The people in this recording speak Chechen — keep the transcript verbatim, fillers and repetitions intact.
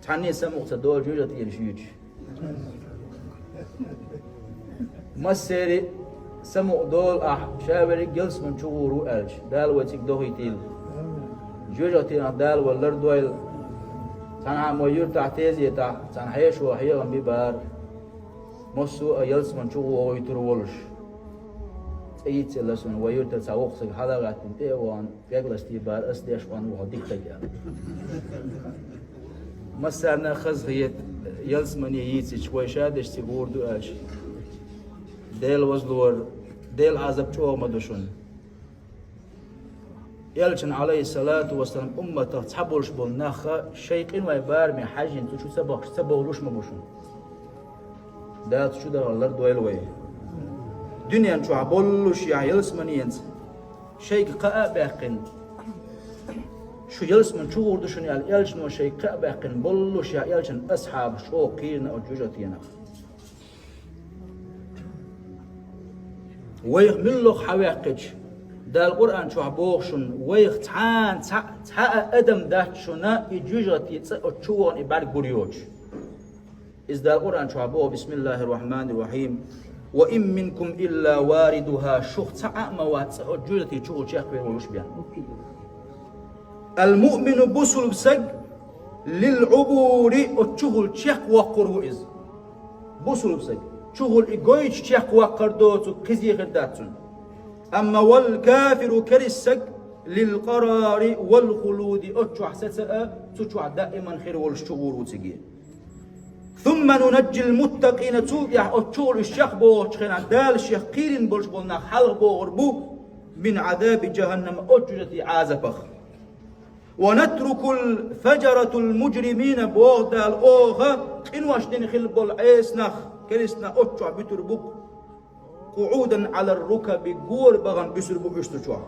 Цхьанне самукъа ца долу жоьжахатенаш юьйцуш. Массери а самукъа долу ахь, ша верриг ялсамани чу гӀур ву аьлча, Дала вай цига дохуьйтийла. Жоьжахатенах Дала вай лардойла. Цхьанхьа вай юьртахь тезетахь цхьана хьешо хьехам бина бара. Массо а ялсамани чу гӀур вуьйтур волуш. ЦӀе йицъелла суна, вай юьртара цхьа воккха стаг хьала а гӀаттина тӀе а вахана, кеглаш тийбара, ас деш ван ву хьо дика стаг аьлла. Массарна а хазахета, ялсамане йийцича, вай ша деш цига гӀур ду аьлча. Дела вазлора, Делан Ӏазап чӀогӀа ма ду шуна. Элчан, Ӏалайхиссалату вассалам, умматах цхьаболуш болу нахха шайн къинойн бараме хьаьжжина цу чу ца бахча, ца бовлуш ма бу шуна. Дала цу чу дахар лардойла вай. Дуьнен чохь боллушехь ялсаманенца шайга кхаъ а баьккхина, шу ялсамани чу гӀур ду шуна аьлла, элчано шайга кхаъ а баьккхина, боллушехь элчан асхьабаш чӀогӀа кхийрина оцу жоьжахатенах. Вайх муьлхха хьаваьккхича, Дала Къуръан чохь боху шуна, вайх цхьана цхьа, цхьа а адам дац шуна и жоьжахатин цӀа оцу чу вахана и бӀаьрг гур йоцуш. Иза Дала Къуръан чохь боху: «Бисмиллахир Рахманир Рахим. Ва ин минкум илла варидуха». Шух цхьа а ма вац цӀа оцу жоьжахатин чухула чекхвер волуш бен. Ал-муъмину, бусулба саг, лил Ӏубури, оцу чухула чекхваккхур ву иза. Бусулба саг, чухула и гойтуш чекхваккхар доцург кхизе хир дац цунна. Амма вал кафиру, керста саг, лил къарари вал хулуди, оцу чохь саца а, цу чохь даиман хир волуш чу гӀур ву цига. Сумма нунажжил муттакъина, цул тӀаьхьа оцу чухула уьш чекхбохучу хенахь, Дала Шех кхийрина болуш болу нах хьалхабохур бу мин Ӏазаби Джаханнама, оцу жоьжахатин Ӏазапах. Ва натрукул фаджаратул муджримина, боху Дала, оха къинош дина хилла болу Ӏеса нах, керста нах оцу чохь буьтур бу, къуӀудан Ӏалар рукаби, гора бахана буьсур бу уьш цу чохь.